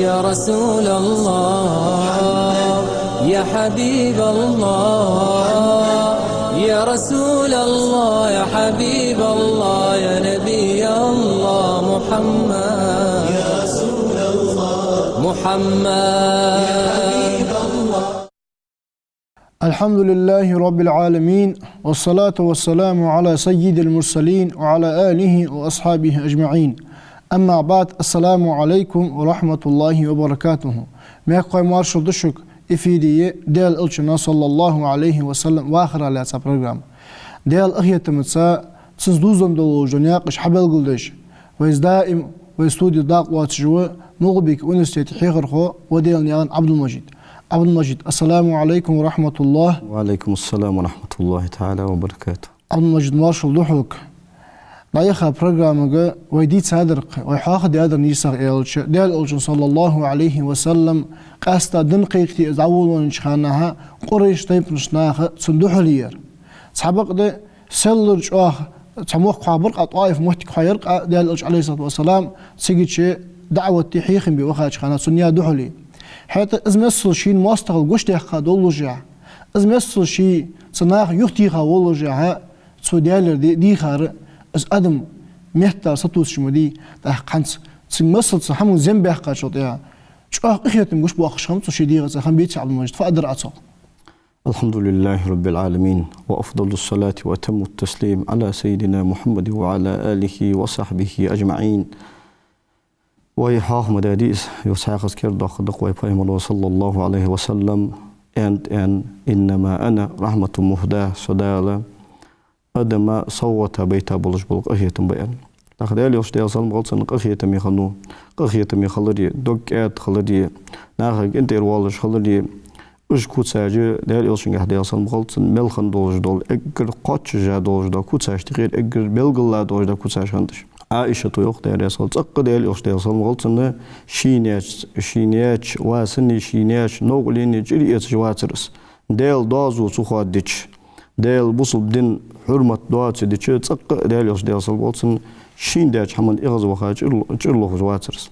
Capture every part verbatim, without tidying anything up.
يا رسول الله، يا حبيب الله، يا رسول الله، يا حبيب الله، يا نبي الله محمد. يا رسول الله، محمد. يا حبيب الله. الحمد لله رب العالمين، والصلاة والسلام على سيد المرسلين وعلى آله وأصحابه أجمعين. أما بعد، السلام عليكم ورحمة الله وبركاته. Мехкахой, моаршал да шуга, эфире я Даьла Элчан, صلى الله عليه وسلم, вахара лаьца программа. Даьла къахетамца, цунца дувзам долаш дола наькъаш хьабелгалдеш, вайца даим вай студе дакъа лоацаш ва МагӀалбика университета хьехархо Ваделанаькъан Ӏабдул-Мажид. Ӏабдул-Мажид, السلام عليكم ورحمة الله. وعليكم السلام ورحمة الله تعالى وبركاته. Ӏабдул-Мажид, моаршал да хьога. ДӀаяхача программага вай дийцадар-кх, вай хьоахадаьдар, нийсагӀа аьлча, Даьла Элчан, صلى الله عليه وسلم, къаьстта дин кхайкаде из дӀаволавеннача хана Къурайш тайпан наха цунна духьале яр. Цхьабакъда, селлара чӀоагӀа цхьа мохк хьоахабар-кх, ТӀоиф моттиг хьоаяр-кх Даьла Элча, عليه الصلاة والسلام, цигача даӀват де, хьехам бе вахача хана цунна яь духьале. ХӀаьта из миссел шийна моастагӀал гучадаккха доллашехь, из миссел ше цу наха юхатеха воллашехь, цо Даьлагара де-, дийхар, из адам меттала сатувсаш ма дий, тӀаккха хӀанз цу миссел цу хӀаман зем баьккхачул тӀехьагӀа чӀоагӀа къахетам гучабоаккхаш хиннаб цо ший дегӀаца. Хам бийций, Ӏабдул-Мажид, фу аргдар Ӏа цох? الحمد لله رب العالمين، وأفضل الصلاة وأتم التسليم على سيدنا محمد وعلى آله وصحبه أجمعين. Вай хьоаха ма даьдий из, юха цхьаькхаза кердадоаккхаргда-кх вай Пайхамаро, صلى الله عليه وسلم, аьннад, аьнна: إنما أنا رحمة مهداة, со Дала адама совгӀата байта болаш бола къахетам ба, аьнна. ТӀаккха Даьла Элча, Даьла салам хилда цунна, къахетаме хиннав, къахетаме хиларе, дог кӀаьда хиларе, нахага къинтӀера воалаш хиларе, уж куцаш Даьла Элчангахьа, Даьла салам хилда цунна, мел хинна долаш дола, эггара кхоачаш долаш дола куцашта юкъера эггара белгала долаш дола куцаш хиннад уж. Ӏаишата йоах, Даьла раьза хилва, цӀаккха Даьла Элча, Даьла салам хилда цунна, шийна яьча, шийна яьча васани, шийна яьча новкъалени чӀир эцаш вацар из. Даьла доазув ца хоададича, Даьла бусалба дина хьурмат доацадича, цӀаккха Даьла Элча, Даьла салам хилда цунна, шийна даьча хӀаман эгӀазваха чӀир-, чӀир лохаш вацар из.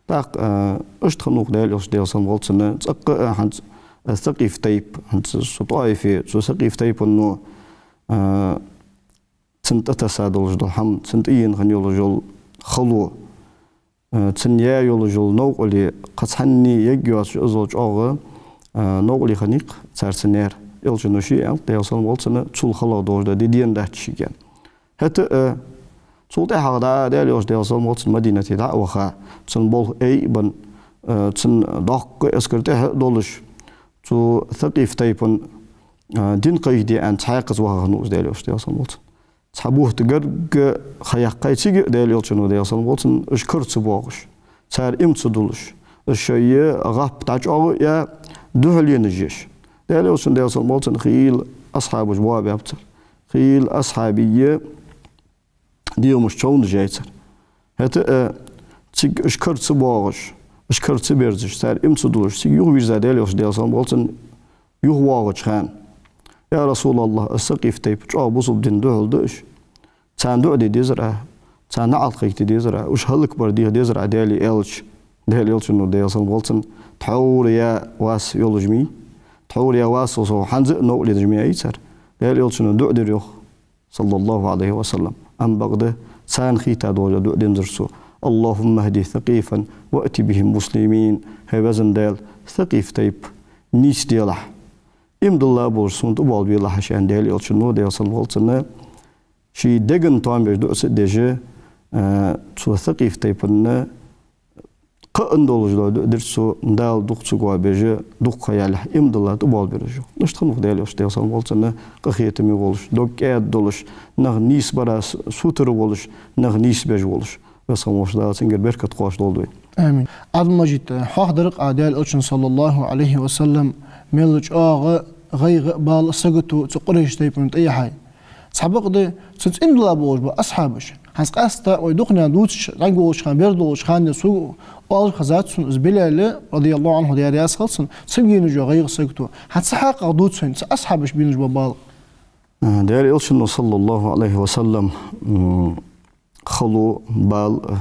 ТӀаккха, а, иштта хиннав-кх Даьла Элча, Даьла салам хилда цунна, цӀаккха, а, хӀанз, а, Сакъиф тайпа, хӀанз цу ТӀоифе, цу Сакъиф тайпано, а, цунна тӀатесса долаш дола хӀама, цунна тӀаена хинна йолаш йола хало, а, цунна яь йолаш йола новкъале, кхы цхьанне ергйоацаш из чӀоагӀа, а, новкъале хиннай-кх цар цунна яьр. Элчано ше аьннад, Даьла салам хилда цунна, цул халагӀа долаш дола ди денадац шийга, аьнна. ХӀаьта а, цул тӀехьагӀа дӀа Даьла Элча, Даьла салам хилда цунна, Мадинате дӀа а ваха, цун болх айбенна, а, цун доккха эскар тӀехьа а долаш, цу Сакъиф тайпан, а, дин кхайкаде аьнна цхьаькхаза ваха хиннав из Даьла Элча, Даьла салам хилда цунна. Цхьа бутт гарга ха яьккхай цига Даьла Элчано, Даьла салам хилда цунна, уж кара ца боагӀаш, цар иман ца дуллаш, уж шоай гӀап дӀачӀоагӀа а яь, духьаленаш еш. Даьла Элчан, Даьла салам хилда цунна, хийла асхьабаш боабаьб цар. Хийла асхьабий дегӀамаш човнаш яьй цар. ХӀаьта а, цига уж кара ца боагӀаш, уж кара ца берзаш, цар иман ца дуллаш, цига юхавийрза Даьла Элча, Даьла салам хилда цунна, юхавоагӀача хана: «Я РасулаллахӀ, из Сакъиф тайпа чӀоагӀа бусалба дина духьал да уж. Царна дуӀа де дезар Ӏа, царна наӀалт кхайкаде дезар Ӏа, уж хӀалакбар деха дезар Ӏа Даьлага», — аьлча, Даьла Элчано, Даьла салам хилда цунна, тхьовра яь вас йолаш ма йий, тхьовра яь вас йолаш хӀанз а новкъаленаш ма яьй цар. Даьла Элчано дуӀа дир, йоах, صلى الله عليه وسلم. Амма бакъда царна хийтта долаш дуӀа дензар цо: «اللهم اهد ثقيفا وأت بهم مسلمين». ХӀай везан Даьла, Сакъиф тайпа нийсделахь. Иман дилла болаш цунна тӀабоалабелахь уж, аьнна, Даьла Элчано, Даьла салам хилда цунна, ший деган тоам беш дуӀа ца деш, а, цу Сакъиф тайпанна кхаъ долаш дола дуӀа дир цо, Дала дукха ца гоабеш, дукха ха ялалехь, иман дилла тӀабоалабир уж. Иштта хиннав-кх Даьла Элча, Даьла салам хилда цунна, къахетаме волаш, дог кӀаьда долаш, нах нийсбара с-, сутара волаш, нах нийсбеш волаш. Веза хинна волча Дала цунгара беркат кхоачаш долда вай. Амин. Ӏабдул-Мажид, хьоахадаьр-кх Ӏа Даьла Элчан, صلى الله عليه وسلم, мел чӀоагӀа гӀайгӀа а, бала а, сагото а цу Къурайш тайпано тӀаяхьай. Цхьабакъда, цунца иман дилла болаш бола асхьабаш, хӀанз къаьстта вай дукханена дувцаш, зӀамига волча хана, бер долча хана денз, цу оалаш хезад сона из Билал, رضي الله عنه, Даьла раьза хилва цунна, цунга енна йола гӀайгӀа, сагото. ХӀанз цу хьакъехьа дувца вайна цу асхьабаша бенаш бола бала. Даьла Элчано, صلى الله عليه وسلم, м, хало, бала,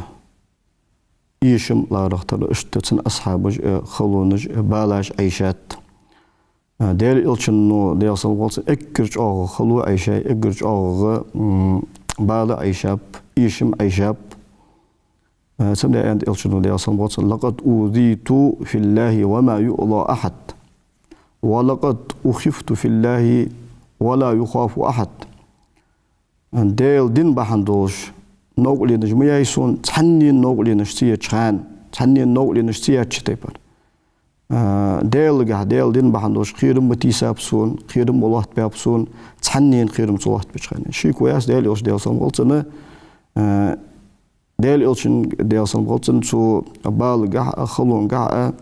эшам ларахтар, иштта цун асхьабаш а, халонаш а, балаш Ӏайшат. А, Даьла Элчано, Даьла салам хилда цунна, эггара чӀоагӀа хало Ӏайшай, эггара чӀоагӀа, м, бала Ӏайшаб, эшам Ӏайшаб. А, цамда аьннад Элчано, Даьла салам хилда цунна: «لقد أوذيت في الله وما يؤذى أحد، ولقد أخفت في الله ولا يخاف أحد». Даьла дин бахьан долаш новкъарлонаш ма яьй сона, цхьаннена новкъарлонаш ца еча хана, цхьаннена новкъарлонаш ца еча тайпара. А, Даьлагахьа, Даьла дин бахьан долаш кхерам ма тийсаб сона, кхерам ма лоаттабаьб сона, цхьаннена кхерам ца лоаттабеча хана. Шийга яц Даьла Элча, Даьла салам хилда цунна, а, Даьла Элчан, Даьла салам хилда цунна, цу балагахьа а, халонгахьа а,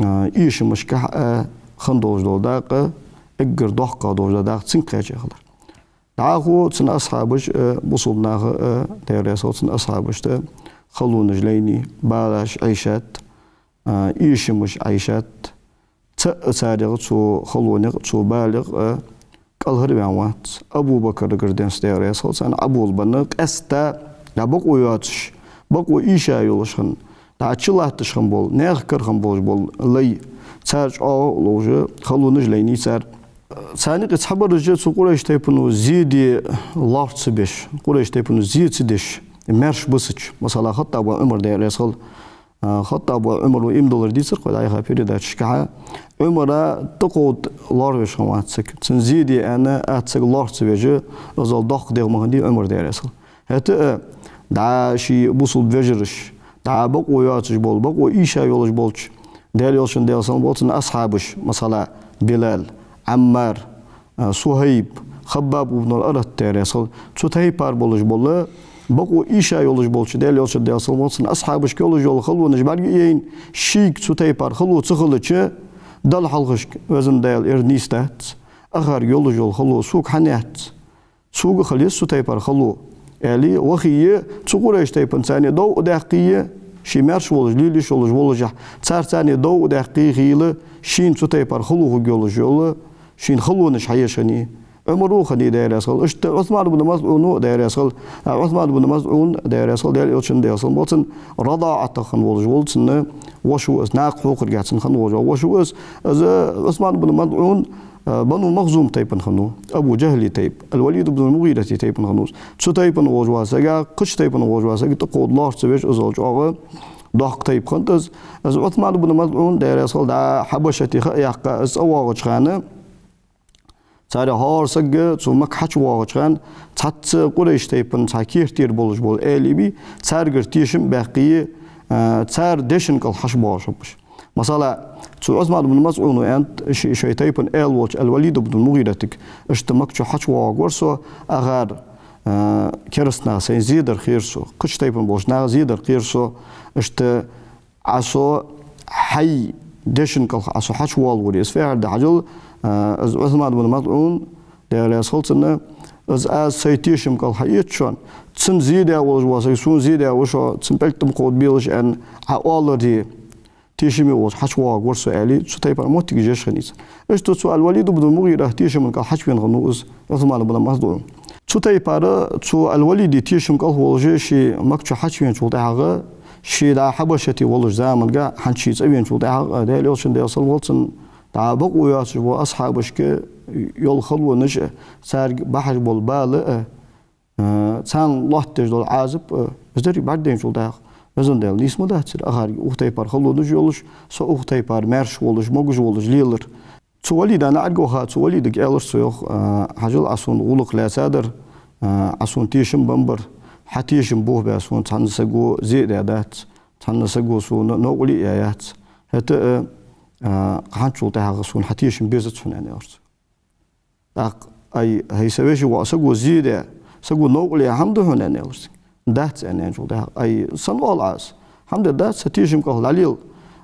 а, эшамашкахьа а хинна долаш дола дакъа, эггара доккхагӀа долаш дола дакъа цунга кхаьча хилар. ДӀахо цун асхьабаш а, бусалба наха а, Даьла раьза хилва цун, асхьабашта халонаш лайнай, балаш Ӏайшат, а, эшамаш Ӏайшат, цаӀ а царех, цу халонех а, цу балех а кӀалхарваьнна вац. Абу Бакарагара денз, Даьла раьза хилва царна, Ӏоболабенна, къаьстта, дӀа бокъо йоацаш, бокъо эша йолаш хинна, дӀа чулатташ хинна бола, наьха кара хинна болаш бола лай, цар чӀоагӀа а ловш, халонаш лайнай цар. Царна юкъе цхьабараш а цу Къурайш тайпано зе де лоархӀ ца беш, Къурайш тайпано зе ца деш, маьрша бисача, масала, Хаттаба Ӏумар, Даьла раьза хилва, а, Хаттаба Ӏумара иман диллар дийцар-кх вай дӀаяхача передачашкахьа. Ӏумара тӀакховда лоархӀаш хиннавац саг. Цунна зе де аьнна, атта саг лоархӀ ца веш, иззал доккха дегӀ ма хиннадий Ӏумара, Даьла раьза хилва. ХӀаьта а, дӀа ший бусалба вежараш, дӀа бокъо йоацаш бола, бокъо эша йолаш болча Даьла Элчан, Даьла салам хилда цунна, асхьабаш, масала, Билал, Ӏаммар, а, Сухьайб, Хаббаб ибн ал-Арат, Даьла раьза хилва, цу тайпара болаш бола, бокъо эша йолаш болча Даьла Элчан, Даьла салам хилда цунна, асхьабашка йолаш йола халонаш бӀарга а яйна, шийга цу тайпара хало ца хилча, Далла хьалхашка, Везан Даьла, ер нийса дац, акхарга йолаш йола хало сога хӀана яц, сога хила еза цу тайпара хало, аьле, вахе, цу Къурайш тайпан царна дов а даьккхе, ше маьрша волаш, лела йиш йолаш воллашехь, цар царна дов а даьккхе хила, шийна цу тайпара хало хургйолаш йола, шийна халонаш хьаеш хиннай. Ӏумара хиннай, Даьла раьза хилва. Иштта Ӏусман ибн МазӀуна, Даьла раьза хилва. А, Ӏусман ибн МазӀун, Даьла раьза хилва, Даьла Элчан, Даьла салам хилда цунна, РадаӀатах хинна волаш вола цун воша ва из, накха хьокхаргахьа цун хинна волаш вола воша ва из. Из Ӏусман ибн МазӀун, а, Бану Махзум тайпан хиннав, Абу ДжахӀла тайпа, ал-Валид ибн ал-МугӀирата тайпан хиннав из. Цу тайпан волаш вола саг, кхыча тайпан волаш вола саг тӀакховда лоархӀ ца веш, иззал чӀоагӀа доккха тайпа хиннад из. Из Ӏусман ибн МазӀун, Даьла раьза хилва, дӀа Хьабашате ха а яьккха, из цӀавоагӀача хана, царех хӀара саг цу Макка хьачувоагӀача хана, цхьацца Къурайш тайпан цхьа кертера болаш бола аьлий бий, царгара тешам а баьккхе, а, цар дешан кӀал хьачубоагӀаш хиннаб уж. Масала, цу Ӏусман ибн МазӀуна аьннад ши-, шоай тайпан аьла волча ал-Валид ибн ал-МугӀиратага: «Иштта Макка чу хьачувоагӀаргвар со, акхар, а, кераста наха сайна зе дар хер сона, кхыча тайпан болча наха зе дар хер сона, иштта Ӏа со хьай дешан кӀалха Ӏа со хьачувоалавар». Из фу яхар да хьажал, а, из Ӏусман ибн МазӀун, Даьла раьза хилва цунна, из аз сай тешам кӀалха хьаэц шоана, цунна зе даь волаш вола саг сона зе даь ва, шо цунна пӀелг тӀа ма кховдабелаш аьнна Ӏа оаларе, тешаме волаш хьачувоагӀаргвар со, аьле, цу тайпара моттигаш еш хиннай цун. Иштта цу ал-Валид ибн ал-МугӀирата тешама кӀалха хьачувена хиннав из Ӏусман ибн МазӀун. Цу тайпара цу ал-Валида тешама кӀалха волаш ше Макка чу хьачувеначул тӀехьагӀа, ше дӀа Хьабашате волча замангахьа хӀанз ше цӀавеначул тӀехьагӀа, Даьла Элчан, Даьла салам хилда цунна, дӀа бокъо йоацаш бола асхьабашка йола халонаш а, царга бахьаш бола бала а, а, царна лоаттадеш дола Ӏазап а, из деррига бӀаргадайначул тӀехьагӀа, Везан Даьла, нийса ма дац ер, акхарга укх тайпара халонаш йолаш, со укх тайпара маьрша волаш, могаш волаш лелар. Цу Валида наӀарга ваха, цу Валидага аьлар цо, йоах, а, хьажал, Ӏа сона гӀулакх лаьцадар, а, Ӏа сона тешам беннабар, хьа тешам бохабаь сона цхьанна саго зе а даь дац, цхьанна саго сона новкъарло а яь яц. ХӀаьта а, а, хӀанзчул тӀехьагӀа сона хьа тешам безац хьона, аьнна, аьлар цо. ТӀаккха: «Ай, хӀай са веший воӀ, саго зе даь, саго новкъарло яь хӀама да хьона?» — аьнна, аьлар цунга. «Дац», — аьнна, аьнначул тӀехьагӀа: «Ай, сенна оал Ӏа из? ХӀама дер дац, са тешама кӀалха дӀалела.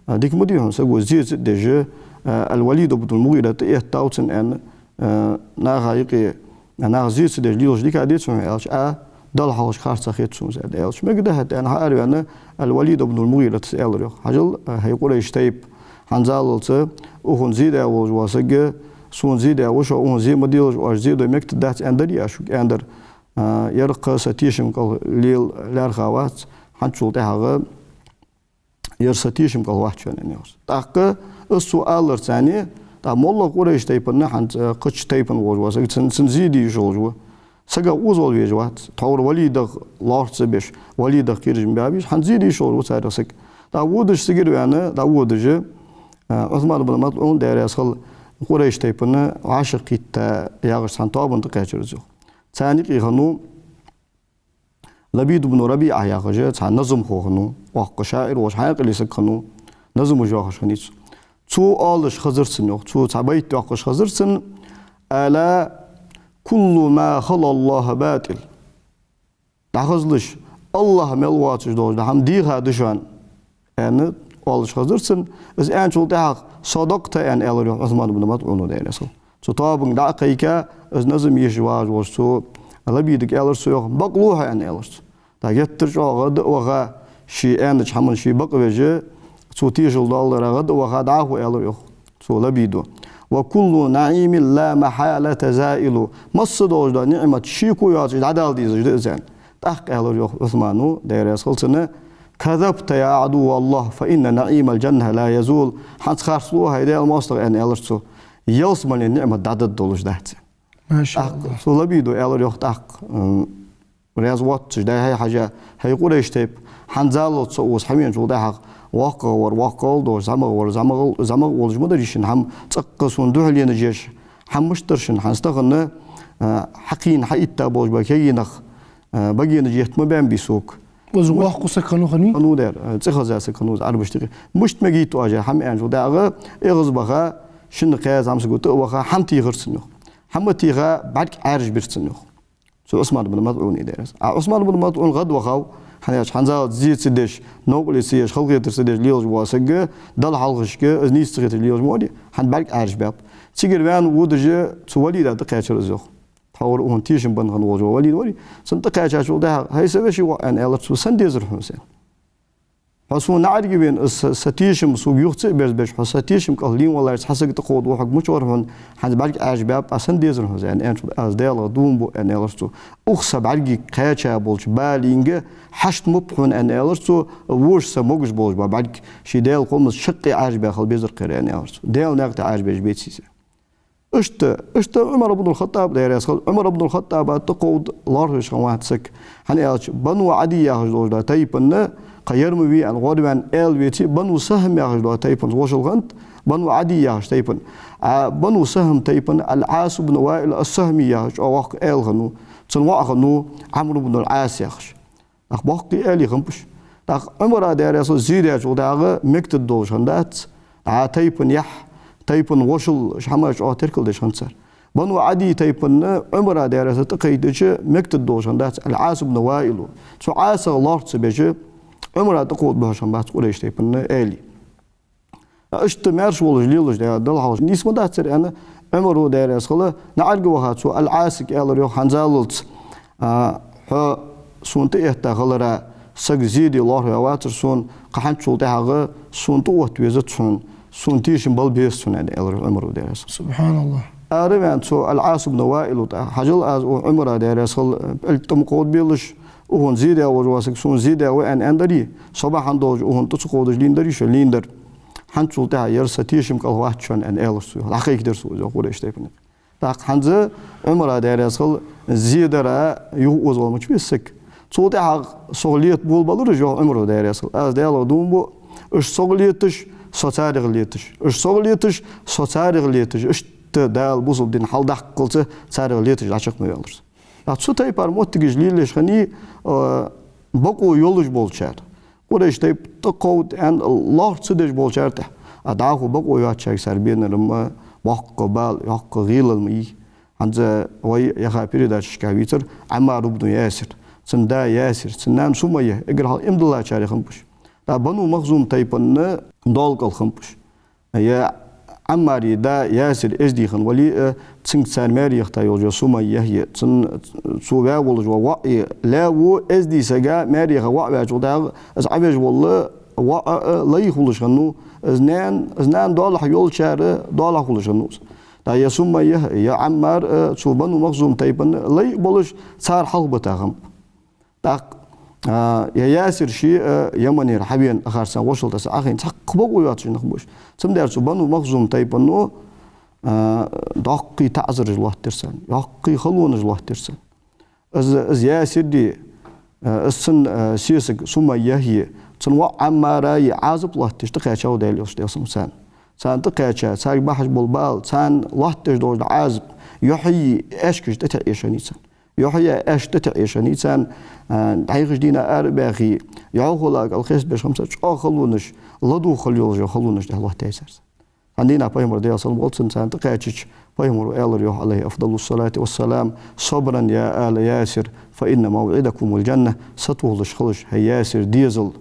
А, дика ма дий хьона саго зе ца деш, а, ал-Валид ибн ал-МугӀира тӀаэттав цунна», — аьнна, а, наха юкъе, а, наха зе ца деш лелаш дика деций хьона аьлча, а, Далла хьалхашка харцахьа хет сона из, аьнна, аьлча, мегаргда хӀаьта, аьнна, хьаараваьнна, ал-Валид ибн ал-МугӀирата аьлар, йоах: «Хьажал, а, хӀай Къурайш тайпа, хӀанзалца укхунна зе даь волаш вола саг, сона зе даь ва шо, укхунна зе ма делаш, оаш зе дой мегаргдац аьннадарий аз шуга?» — аьннадар. А, ер-кх са тешама кӀалха лела лаьрхӀа вац, хӀанзчул тӀехьагӀа ер са тешам кӀал вац шоана, аьнна, аьлар цо. ТӀаккха из цо аларца, царна, тӀаккха моллагӀа Къурайш тайпан, хӀанз, э, кхыча тайпан волаш ва саг, цун, цун зе де йиш йолаш ва. Сага озал везаш вац, тхьовра Валидах лоархӀ ца беш, Валидах кхераш ма баьб уж, хӀанз зе де йиш йолаш ва царех саг. ТӀаккха водаш, цигара ваьнна, тӀаккха водаш, э, Ӏусман ибн МазӀун, Даьла раьза хилва, Къурайш тайпан вӀашагӀкхийтта яхаш цхьан тоабан тӀакхаьчар из, йоах. Царна юкъе хиннав Лабид ибн РабиӀа яхаш цхьа назамхо хиннав, воккха шаӀир волаш, хьаькъале саг хиннав, назамаш йоахаш хиннай цо. Цо оалаш хезар цунна, йоах, цо цхьа байт йоаккхаш хезар цунна: «ألا كل ما خلا الله باطل». ДӀахазалаш, АллахӀ мел воацаш долаш дола хӀама дийха да шоана, аьнна, оалаш хезар цунна. Из аьнначул тӀехьагӀа: «صدقت», аьнна, аьлар, йоах, Ӏусман ибн МазӀуна, Даьла раьза хилва. Цу тоабанга дӀа а кхайка, из назам еш вагӀаш волча цу Лабидага аьлар цо, йоах: «Бакъло хьо», аьнна, аьлар цо. ТӀаккха геттара чӀоагӀа гӀадваха, ше аьннача хӀаман ше бакъвеш, цо тешал доаллара гӀадваха, дӀахо аьлар, йоах, цу Лабида: «وكل نعيم لا محالة زائل». Масса долаш дола ниӀмат шеко йоацаш дӀадала дезаш да из, аьнна. ТӀаккха аьлар, йоах, Ӏусмана, Даьла раьза хилва цунна: «كذبت يا عدو الله، فإن نعيم الجنة لا يزول». ХӀанз харцлу хьо, хӀай Даьла моастагӀа, аьнна, аьлар цо. Ялсмален ниӀмат дӀадоалаш долаш дац. Маша АллахӀ. ТӀаккха цу Лабида аьлар, йоах, тӀаккха, м, раьза воацаш: «ДӀахо, хьажал, хӀай Къурайш тайпа, хӀанзалца со укхаза хьавеначул тӀехьагӀа воккхагӀа вар воккхагӀа долаш, зӀамагӀа вар зӀамагӀа, зӀамагӀа волаш ма дарий шун хӀама, цӀаккха сона духьале еш хӀама мишта дар шун, хӀанз тахан, а, хьакхийна хьаэтта болаш ба кагийнах, а, багенаш етта ма баьннабий сога». Из воккха саг хиннав, хиннавий? Хиннав, дера, а, цӀихеза саг хиннав из Ӏарбашта юкъе. Мишта мегаргда оаш, хӀама аьнначул тӀехьагӀа, эгӀазваха, шин кхаь зӀамсаго тӀа а ваха, хӀама техар цунна, йоах. ХӀама теха, бӀарг Ӏаьржа бир цунна, йоах, цу Ӏусман ибн МазӀуна, Даьла раьза хилва. А Ӏусман ибн МазӀун гӀадвахав, хӀана аьлча хӀанзалца зе ца деш, новкъарле ца еш, халахетар ца деш лелаш вола саг, Далла хьалхашка, из нийса ца хеташ лелаш ма варий, хӀанз бӀарг Ӏаьржа баьб. Цигара ваьнна, водаш, цу Валида тӀакхаьчар из, йоах. Тхьовра укхун тешам бенна хинна волаш вола Валид варий, цунна тӀакхаьчачул тӀехьагӀа: «ХӀай са веший воӀ, — аьнна, аьлар цо, — сенна дезар хьона из? Хьо сона наӀарга вена, из са, са тешам сога юха ца а берзабеш, хьо са тешам кӀал лийнваларца хьа саг тӀакховда ва хьога мича вар хьона, хӀанз бӀарг Ӏаьржа баьб, а сенна дезар хьона из?» — аьнна, аьнначул: «Аз Даьлах дув буъ, — аьнна, аьлар цо, — укх са бӀаргага кхаьча болча балийга хьашт ма ба хьона, — аьнна, аьлар цо, — вож са могаш болаш бола бӀарг, ший Даьла къамаца шаккхе Ӏаьржа баь хила безар кхы ер», — аьнна, аьлар цо. Даьла наькъа тӀа Ӏаьржа беш беций из. Иштта, иштта Ӏумар ибн ал-ХаттӀаб, Даьла раьза хилва, Ӏумар ибн ал-ХаттӀаба тӀакховда лоархӀаш хинна вац саг. ХӀана аьлча, Бану Ӏадий яхаш долаш дола тайпан, кхы Ярмавий аьнна гӀорваьнна, аьла веце, Бану Сахьм яхаш дола тайпан вошал хиннад, Бану Ӏадий яхаш тайпан. А Бану Сахьм тайпан Ал-Ӏас ибн Ваил ас-Сахьми яхаш чӀоагӀа воккха аьла хиннав, цун воӀ хиннав Ӏамр ибн ал-Ӏас яхаш. ТӀаккха боккхий аьлий хиннаб уж. ТӀаккха Ӏумара, Даьла раьза хилва, зе даьчул тӀехьагӀа мегаш долаш хиннадац, а тайпан яхь, тайпан вошал, уж хӀамаш чӀоагӀа теркалдеш хиннад цар. Бану Ӏадий тайпан Ӏумара, Даьла раьза хилва, тӀакхайкадича мегаш долаш хиннадац Ал-Ӏас ибн Ваила. Цу Ӏасах лоархӀ ца беш, Ӏумара тӀакховда бохьаш хиннабац Къурайш тайпан аьлий. Иштта маьрша волаш лелаш, Даьла, Далла хьалхашка нийса ма дац ер, аьнна, Ӏумара, Даьла раьза хилва, наӀарга ваха, цу Ал-Ӏасага аьлар, йоах, хӀанзалца, а, хьо сона тӀаэтта хиларах, сага зе де лоархӀ ваь вацар сона, кхы хӀанзчул тӀехьагӀа сона тӀаотта везац хьона, сона тешам бала безац хьона, аьнна, аьлар Ӏумара, Даьла раьза хилва. Субхьаналлахь. Ара ваьнна цу Ал-Ӏас ибн Ваила тӀа: «Хьажал, аз укх Ӏумара, Даьла раьза хилва, пӀелг тӀа ма кховдабелаш, укхун зе даь волаш вола саг сона зе даь ва аьнна аьннадарий, со бахьан долаш укхун тӀа ца кховдаш лийннадарий шо?» — лийннадар. ХӀанзчул тӀехьагӀа ер са тешам кӀал вац шоана, аьнна, аьлар цо, йоах. ДӀакхайкадир цо из, йоах, Къурайш тайпан юкъе. ТӀаккха хӀанз Ӏумара, Даьла раьза хилва, зе дара юха озавала мича веза саг. Цул тӀехьагӀа сох лета болабелар уж, йоах Ӏумара, Даьла раьза хилва. Аз Даьлах дув буъ, уж сох леташ, со царех леташ. Уж сох леташ, со царех леташ. Иштта Дала бусалба дин хьалдаккхалца царех леташ дӀачакх ма ваьлар со. ТӀаккха цу тайпара моттигаш лелаеш хиннай, а, бокъо йолаш болчар. Къурайш тайпа тӀакховда аьнна лоархӀ ца деш болчар тӀехьа. А дӀахо бокъо йоацачарга цар бенар-м боккха бала, боккха гӀелал ма йий. ХӀанз вай яха передачашка вийцар Ӏаммар ибн Ясир. Цун да Ясир, цун нана Сумайя, эггара хьалха иман диллачарех хиннаб уж. ТӀаккха Бану Махзум тайпан доал кӀал хиннаб уж. Е Ӏаммара да Ясир эздий хинна вале а, цунга цар маьре яхийта йолаш йола Сумайя е, цун, цо ваь волаш вола воӀ е, лаьво эздий сага маьре яха воӀ ваьчул тӀехьагӀа, из Ӏовежа вола воӀа а лай хулаш хиннав, из наьна, из нана доалахьа йолчара доалахьа хулаш хиннав из. ТӀаккха е Сумайя, е Ӏаммар а цу Бану Махзум тайпан лай а болаш, цар хьалхабита хиннаб. ТӀаккха А, ер Ясир ше а Яманера хьавена, акхарца вошал таса Ӏохайна, цхьаккха бокъо йоацаш нах ба уж. Цудухьа цу Бану Махзум тайпано, а, доккхий таӀзараш лоаттадир царна, доккхий халонаш лоаттадир царна. Из, из Ясири, а, из цун, а, сесаг Сумайяи, цун воӀ Ӏаммари Ӏазап лоаттадеш тӀакхаьчав Даьла Элча, Даьла салам хилда цунна. Царна тӀакхаьча, царга бахьаш бола бала, царна лоаттадеш дола Ӏазап, юхьи аьшкаш тӀатеӀа еш хиннай царна. Юхьи аьшка тӀатеӀа еш хиннай царна, а, дӀайхача дийнахьа ара а баьхе, юхьа хулар кӀал хестабеш хиннаб цар, чӀоагӀа халонаш, ладувгӀа хила йолаш йола халонаш тӀехьа лоаттаяьй цар. Цхьан дийнахьа Пайхамар, Даьла салам хилда цунна, царна тӀакхаьчача, Пайхамаро аьлар йоах, عليه أفضل الصلاة والسلام: «صبرا يا آل ياسر، فإن موعدكم الجنة». Сатохалуш хилаш, хӀай Ясир дезал.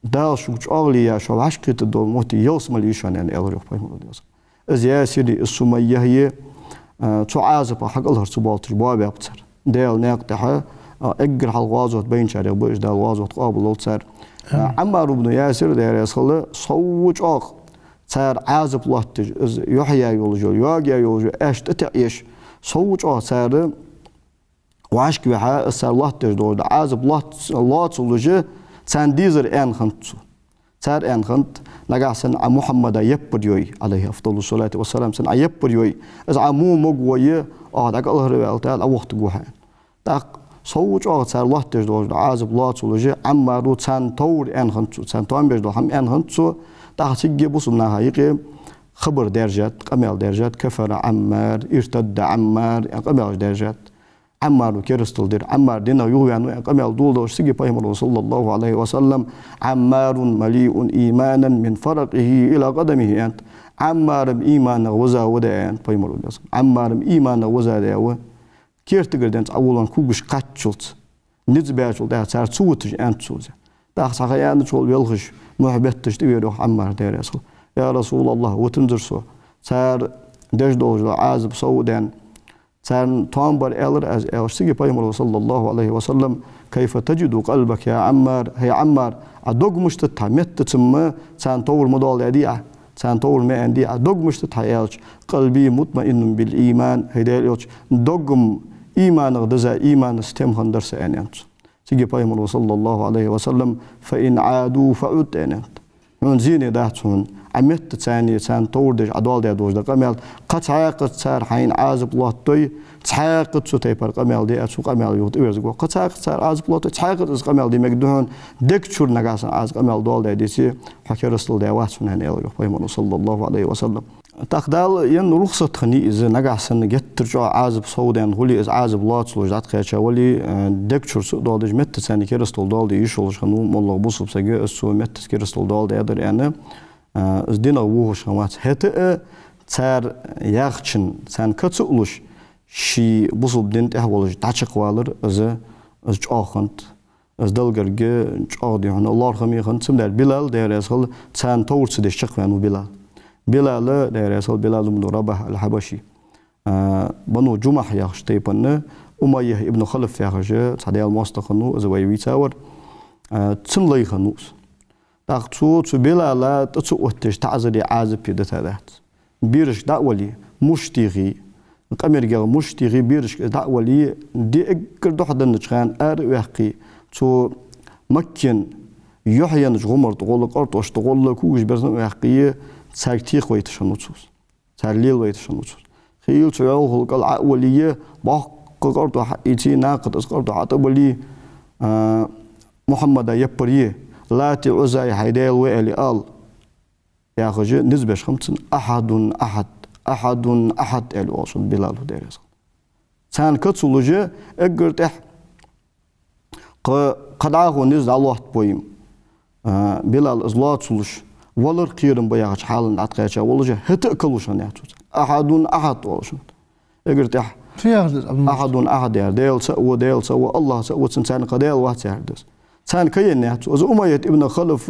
Дала шуга чӀоагӀо яь, шо вӀашагӀкхетаргдола моттиг ялсмале я шоана, аьнна, аьлар йоах Пайхамаро, Даьла салам хилда цунна. Из Ясири, из Сумайяи, а, цу Ӏазапах хьакӀалхара ца боалийташ боабаьб цар. Даьла наькъа тӀа, а, эггара хьалха гӀазот байначарех ба уж, Дала гӀазот къоабалдолда цар. А, Ӏаммар ибн Ясир, Даьла раьза хилва, сов чӀоагӀа цар Ӏазап лоаттадеш, из юхьа йолаш йола, йоага йолаш йола аьшка тӀатеӀа еш, сов чӀоагӀа цар вӀашка вихьа, из цар лоаттадеш дола Ӏазап лоац-, лоацалуш, царна дезар аьнна хиннад цо. Цар аьнна хиннад, нагахьа санна Ӏа Мухьаммада яппар йой, عليه أفضل الصلاة والسلام, цунна Ӏа яппар йой, из Ӏа во магавой, оаха дӀакӀалхарваьлча, дӀавохийтаргва хьо, аьнна. ТӀаккха сов чӀоагӀа цар лоаттадеш дола Ӏазап лоацалуш, Ӏаммаро царна товр аьнна хиннад цо, царна тоам беш дола хӀама аьнна хиннад цо, тӀаккха цига бусалба наха юкъе хабар даьржад, къамаьл даьржад: «كفر عمار، ارتد عمار», аьнна къамаьлаш даьржад. Ӏаммар керастал дир, Ӏаммар динах юхаваьннав аьнна къамаьл доладеш, цига Пайхамаро, صلى الله عليه وسلم: «عمار مليء إيمانا من فرقه إلى قدمه», аьннад. Ӏаммар иманах виза ва да, аьннад Пайхамаро, Даьла салам хилда цунна. Ӏаммар иманах виза да ва, керттера денз Ӏоволавенна когаш кхаччалца, низ баьчул тӀехьагӀа цар ца вуташ, аьннад цо из. ТӀаккха цхьа ха яьнначул велхаш, мухь бетташ тӀавера йоах Ӏаммар, Даьла раьза хилва: «Я Расулаллахӏ, вутанзар со, цар деш дола Ӏазап сов даьнна, царна тоам бар», аьлар аз, аьлча, цига Пайхамаро, صلى الله عليه وسلم: «كيف تجد قلبك يا عمار؟» ХӀай Ӏаммар, Ӏа дог мишта да хьа, меттаца-м царна товр ма доаладаьдий Ӏа, царна товр ма аьннадий Ӏа, дог мишта да хьа, аьлча: «قلبي مطمئن بالإيمان», хӀай Даьла Элча, дог-м иманах диза, иманца тем хиннадар са, аьннад цо. Цига Пайхамаро, صلى الله عليه وسلم: «فإن عادوا فعد», аьннад. Хьона зене дац хьона, Ӏа меттаца царна, царна товр деш Ӏа доаладаь долаш да къамаьл, кхы цхьаькхаза цар хьайна Ӏазап лоаттадой, цхьаькхаза цу тайпара къамаьл де, а цу къамаьла юха тӀаверзаргва. Кхы цхьаькхаза цар Ӏазап лоаттадой, цхьаькхаза из къамаьл де мегаргда хьона, дег чура нагахьа санна Ӏазап къамаьл доаладаь деце, хьо керастал даь вац хьона, аьнна, аьлар йоах Пайхамаро, صلى الله عليه وسلم. ТӀаккха Дала енна рухсат хиннай из, нагахьа санна геттара чӀоагӀа Ӏазап сов даьнна хуле, из Ӏазап лоацалуш дӀатӀакхаьча вале, э, дег чура ца а доаладеш, меттаца царна керастал доаладе йиш йолаш хиннав моллагӀа бусалба саг, из цо меттаца керастал доаладаьдар аьнна, э, из динах вохаш хиннавац. ХӀаьта а цар яхачоа, царна ка ца луш, ший бусалба дина тӀехьа волаш дӀачакхвалар, из, из чӀоагӀа хиннад. Из Далла гарга чӀоагӀа дий хьона лоархӀаме хиннад. Цудухьа Билал, Даьла раьза хилва, царна товр ца деш чакхваьннав Билал. Билал, Даьла раьза хилва, Билал ибн Рабахь аль-Хьабаши. А, Бану Джумахь яхача тайпан Умайя ибн Халаф яхаш цхьа Даьла моастагӀа хиннав, из вай вийцавар. А, цун лай хиннав из. ТӀаккха цо цу Билала тӀа ца оттадеш таӀзари Ӏазапи дита дац. Берашка дӀа а вале, муш техе, къамаргех муш техе, берашка дӀа а вале, ди эггара духьа деннача хана ара а ваьккхе, цу Маккан юхь еннача гӀомара тӀагӀолла, кӀартӀошта тӀагӀолла когаш берзан а ваьккхе, царга теха вайташ хиннав цо из. Цар лелавайташ хиннав цо из. Хийла цу йӀовхал кӀал Ӏо а вале, боккха кӀартӀо хьаийце, накха тӀа из кӀартӀо хьатӀабилле, а, Мухьаммада яппар е, Лати, Ӏуззай хьай даьла ва аьле ала, яхаш, низ беш хиннаб цунна: «أحد أحد، أحد أحد», аьле оалаш хиннав Билала, Даьла раьза хилва. Царна ка ца луш, эггара тӀехьа кхы, кхы дӀахо низ дӀалоаттабой-м, а, Билал из лоацалуш, валар кхерам ба яхача хьала дӀатӀакхаьча волаш, хӀаьта а ка луш хиннаяц цо царна. «أحد أحد», оалаш хиннад. Эггара тӀехьа Фу яхаш да из, Ӏабдул-Муса? «أحد أحد», яхар, Даьла цаӀ ва, Даьла цаӀ ва, АллахӀ цаӀ ва, цун царна кхы даьла вац яхар да из. Царна ка еннаяц цо. Из Умайят ибн Халаф,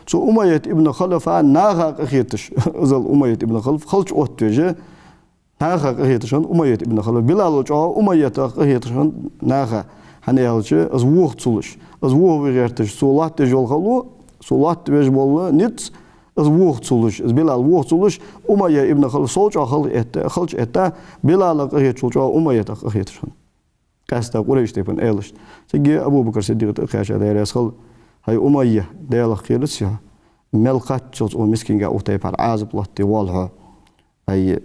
цу Умайят ибн Халафа наха къахеташ, из Умайят ибн Халаф халча оттавеш, наха къахеташ хиннад Умайят ибн Халаф. Билалал чӀоагӀа Умайятах къахеташ хиннад наха. ХӀана аьлча, из воха ца луш, из воха ве гӀерташ, цо лоаттадеш йола хало, цо лоаттавеш бола низ, из воха ца луш, из Билал воха ца луш, Умайя ибн Халаф сов чӀоагӀа хал-, этта, халча этта, Билалах къахетачул чӀоагӀа Умайятах къахеташ хиннад. къаьстта Къурайш тайпан аьлча. Цига Абу Бакр Сиддикъа тӀакхаьча, Даьла раьза хилва: «ХӀай Умайя, Даьлах кхераций хьо? Мел кхаччалца цу мискинга укх тайпара Ӏазап латте воалл хьо. ХӀай,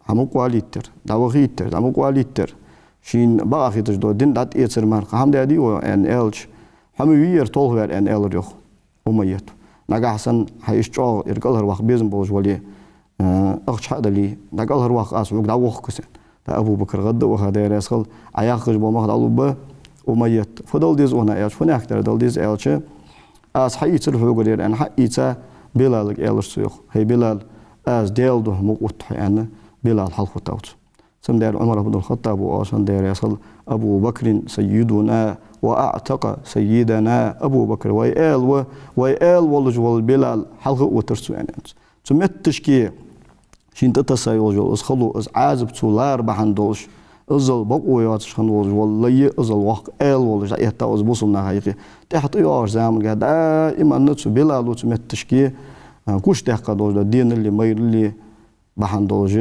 хьо мукъа валийтар, дӀавахийтар, дӀа мукъа валийтар. Шийна бакъахьа хеташ дола дин дӀатӀаэцар мара кхы хӀама даьдий хьо?» — аьнна аьлча, «Хьо ма вий ер толхаваьр», — аьнна аьлар йоах Умайята. «Нагахьа санна хьо иштта чӀоагӀа ер кӀалхарваккха безам болаш вале, э, ахча хьа а дале, дӀакӀалхарваккха аз хьога, дӀавохк аз», — аьнна. ТӀаккха Абу Бакр гӀадда а ваха, Даьла раьза хилва: «Ӏа яхаш бола мах дӀалургба, Умайят. Фу дала деза хьона?» — аьлча, «Фуннагахьа дала деза», — аьлча, «Аз хьаийцар хьогара ер», — аьнна, хьаийца Билалга аьлар цо йоах: «ХӀай Билал, аз Даьла духьа мукъа отт хьо», — аьнна, Билал хьалхавитав цо. Цудухьа Ӏумар ибн аль-ХаттӀаба оалаш, Даьла раьза хилва: «أبو بكر سيدنا وأعتق سيدنا». Абу Бакр вай аьла ва, вай аьла волаш вола Билал хьалха а витар цо, аьнна, аьннад цо. Цу метташка шийна тӀатесса йолаш йола из хало, из Ӏазап цо лар бахьан долаш, иззал бокъо йоацаш хинна волаш вола лай, иззал воккха аьла волаш дӀаэттав из бусалба наха юкъе. ТӀехьа тӀайоагӀача заманга даиман цу Билала цу метташка, а, гучадаьккха долаш дола денали майрали бахьан долаш,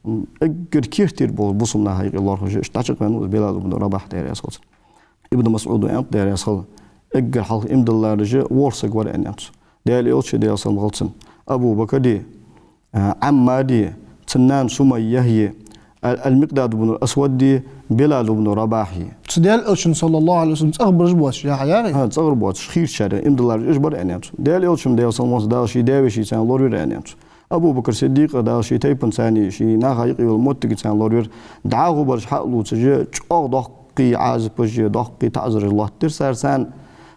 м, эггара керттера болаш бусалба наха юкъе лоархӀаш, иштта дӀачакхваьннав из Билал ибн Рабахь, Даьла раьза хилва цунна. Ибн МасӀуда аьннад, Даьла раьза хилва, эггара хьалха иман диллараш ворхӀ саг вар, аьннад цо. Даьла Элчеи, Даьла салам хилда цунна, Абу Бакри, а, Ӏаммари, цун нана Сумайяи, Ал-, Ал-Микъдад ибн Асвади, Билал ибн Рабахьи. Цу Даьла Элчан, саллаллахӀу Ӏалайхи ва саллам, цӀагӀара бараш боацаш, яхь яри? ХӀа, цӀагӀара боацаш, хийрачарех иман диллараш уж бар, аьннад цо. Даьла Элчан, Даьла салам хилда цунна, Дала ший даь-вешийца лоравир, аьннад цо. Абу Бакр Сиддикъа Дала ший тайпанца, ший наха юкъе йола моттигашца лоравир. ДӀахо бараш хьа а лувцаш, чӀоагӀа доккхий Ӏазапаш, доккхий таӀазараш лоаттадир цар царна.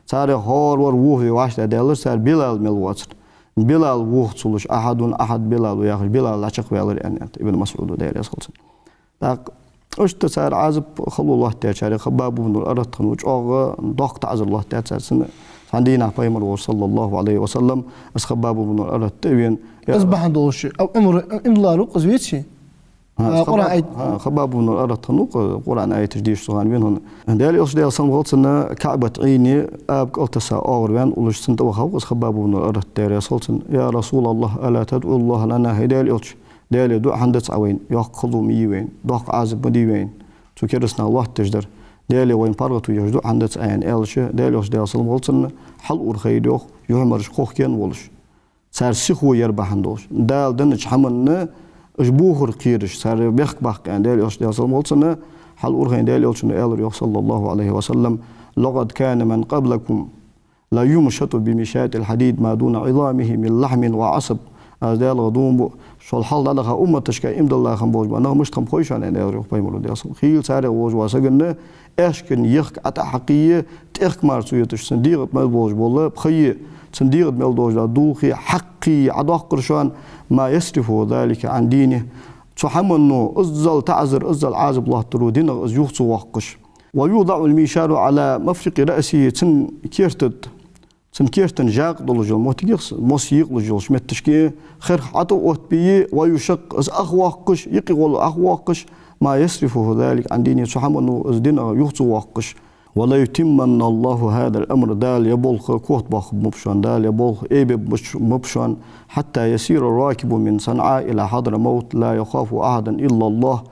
Царех хӀара вар вохаве вӀаштӀехьадаьлар цар, Билал мел воацар. Билал вох ца луш, «أحد، أحد بلال» яхаш, Билал дӀачакхваьлар, аьннад Ибн МасӀуда, Даьла раьза хилва цунна. ТӀаккха иштта цар Ӏазап, хало лоаттадаьчарех Хаббаб ибн аль-Арат хиннав, чӀоагӀа доккха таӀазар лоаттадаьд царна. Цхьан дийнахьа Пайхамар волча, саллаллахӀу Ӏалайхи ва саллам, из Хаббаб ибн аль-Арат тӀавена. Из бахьан долаш, а, Ӏумар иман диллар ва-кх из, веций? ХӀа, а, Къуръан Хаббаб, аят. ХӀа, Хаббаб ибн аль-Арат хиннав-кх, Къуръан аяташ дешаш цу хана вена хинна. Даьла Элча, Даьла салам хилда цунна, КаӀбат Ӏийна аба кӀалтесса оагӀорваьнна уллаш цунна тӀавахав-кх из Хаббаб ибн аль-Арат, Даьла раьза хилва цунна: «يا رسول الله، ألا تدعو الله لنا؟» ХӀай Даьла Элча, Даьлага дуӀа хӀана дац Ӏа вайна? Йоккха хало ма йий вайна, доккха Ӏазап ма дий вайна, цу керастанаша лоаттадеш дар. Даьлага вайна паргӀато ехаш дуӀа хӀана дац Ӏа, аьнна аьлча, Даьла Элча, Даьла салам хилда цунна, хьалур хайра йоах, юхьмараш кхохкаенна волаш, цар сихо яр бахьан долаш, Дала деннача хӀаманна уж бохар кхераш, цар бехк баккха, аьнна, Даьла Элча, Даьла салам хилда цунна, хьалур хайна Даьла Элчано аьлар йоах, саллаллахӀу Ӏалайхи ва саллам: «لقد كان من قبلكم ليمشط بمشاط الحديد ما دون عظامه من لحم وعصب». Аз Даьлах дув буъ, шул хьалха дӀадаха умматашка иман дилла хинна болаш бола нах мишта хиннаб хой шоана, аьнна, аьлар йоах Пайхамаро, Даьла салам хилда цунна. Хийла царех волаш вола сагана аьшкан ехк ӀотӀахьекхе, тӀехк мара ца йойташ, цун дегӀа тӀа мел болаш бола пхе, цун дегӀа тӀа мел долаш дола дулх хьакхе Ӏодоаккхар шоана, «ما يصرفه ذلك عن دينه». Цу хӀамано, иззал таӀазар, иззал Ӏазап лоаттадаро динах из юха ца воаккхаш. «ويوضع المنشار على مفرق رأسه», цун керта тӀа, цун кертан жакъа долаш йола моттигех, мос екъалуш йолча метташка херх ӀотӀаоттабе, «ويشق», из Ӏохвоаккхаш, юкъе гӀолла Ӏохвоаккхаш, «ما يصرفه ذلك عن دينه», цу хӀамано из динах юха ца воаккхаш. «وليتمن الله هذا الأمر», Дала ер болх котбоаккхаргба-кх шоана, Дала ер болх айбергба-кх шоана, «حتى يسير الراكب من صنعاء إلى حضرموت لا يخاف أحدا إلا الله».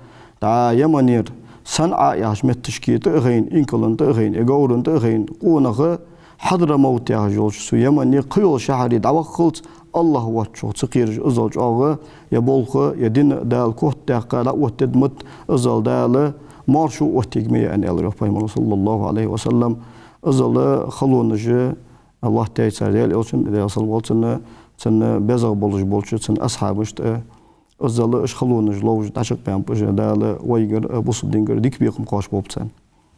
ДӀа Яманера СанӀа яхача метташка тӀа а хайна, инкала тӀа а хайна, э, говра тӀа а хайна, къонах Хьадрамавт яхаш йолча цу Ямане кхыйолча шахьаре дӀаваххалца, АллахӀ воацачох ца кхераш, иззал чӀоагӀа ер болх, ер дин Дала котдаьккха дӀаоттадергда-м, иззал Дала маьршо оттаергья, аьнна, аьлар йоах Пайхамаро, саллаллахӀу Ӏалайхи ва саллам. Иззал халонаш лоаттаяьй цар Даьла Элчан, Даьла салам хилда цунна, цун безагӀа болаш болча цун асхьабашта, иззал уж халонаш ловш дӀачакхбаьннаб уж, Дала вайгара, бусалба динагара дика бекхам кхоачаш болба царна.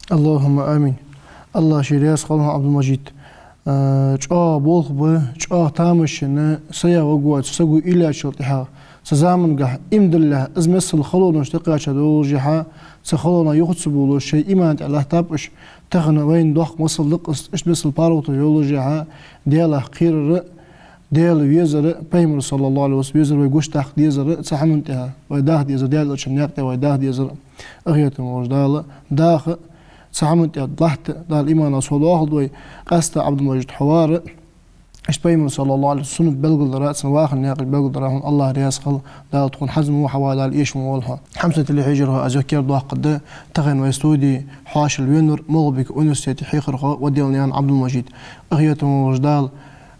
АллахӀумма амин. АллахӀ ший раьза хилва хьона, Ӏабдул-Мажид. Э, чӀоагӀа болх ба, чӀоагӀа тамаш я, сая ваг воацаш, саго уйла яьчул тӀехьагӀа, цу замангахь иман диллалехь, из миссел халонаш тӀакхаьча доллашехь, цу халонех юха ца боалаш, шоай иман тӀа латтаб уж. Тахан вайна доккха масал да-кх из, иштта миссел паргӀато йоллашехь, Даьлах кхерар, Даьла везар, Пайхамар, саллаллахӀу Ӏалайхи ва саллам, везар, вай гучадаккха дезар, цу хӀаман тӀа вай даха дезар, Даьла Элчан наькъа тӀа вай даха дезар, къахетам болча Дала даха, цу хӀаман тӀа латта, Дала иманах совдоахалда вай. Къаьстта, Ӏабдул-Мажид, хьо вар Иштта Пайхамара, саллаллахӀу Ӏалайхи ва саллам, суннат белгалдара, цун вахара наькъаш белгалдара хьона АллахӀа раьза хилва, Дала тхона хьаза ма ву хьавалале, эшам волва хьо. Хьамсатал хьежархо, аз юхкера доаккхаргда тахан вай студе хьоашалгӀа венавар МагӀалбика университета хьехархо Ваделанаькъан Ӏабдул-Мажид. Къахетаме волча Дала,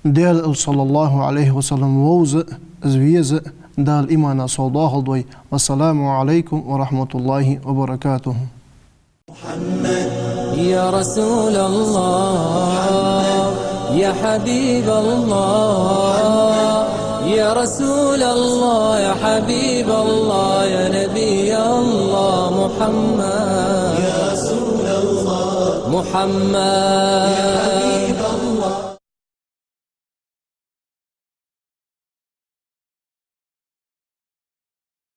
Даьла Элча, саллаллахӀу Ӏалайхи ва саллам, вовза а, из веза а Дала имана совдоахалда вай. والسلام عليكم ورحمة الله وبركاته. يا رسول الله، يا حبيب الله، يا رسول الله، يا حبيب الله، يا نبي الله محمد. يا رسول الله، محمد. يا حبيب الله.